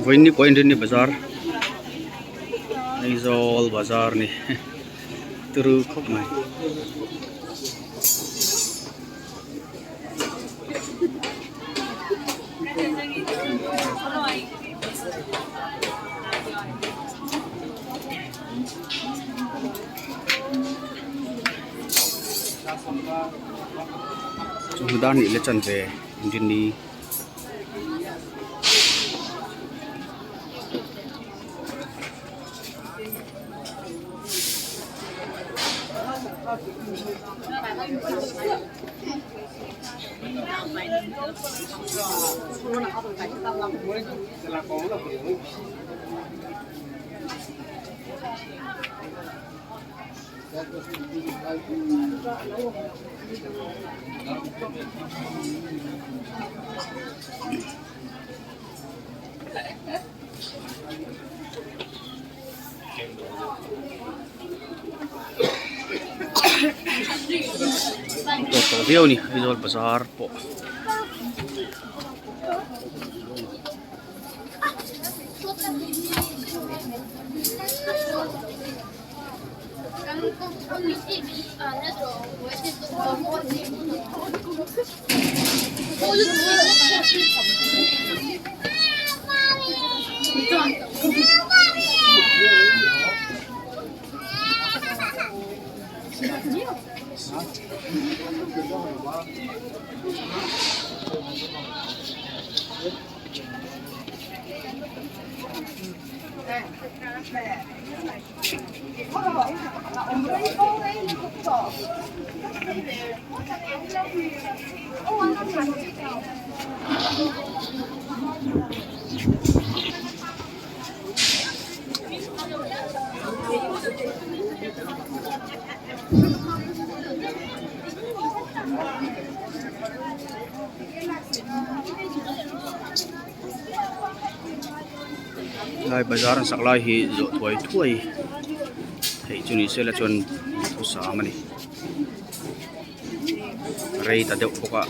Vawiin ni pawh inrinni bazar Aizawl bazar ni turu khawp mai. Chawhnu dar hnih leh chanve inrinni. Tawh tawh viau a ni Aizawl bazar pawh. Lai bazar an sak lai hi zawh thuai thuai theih chu ni sela chuan duhthusam a ni rei ta deuh bawk a.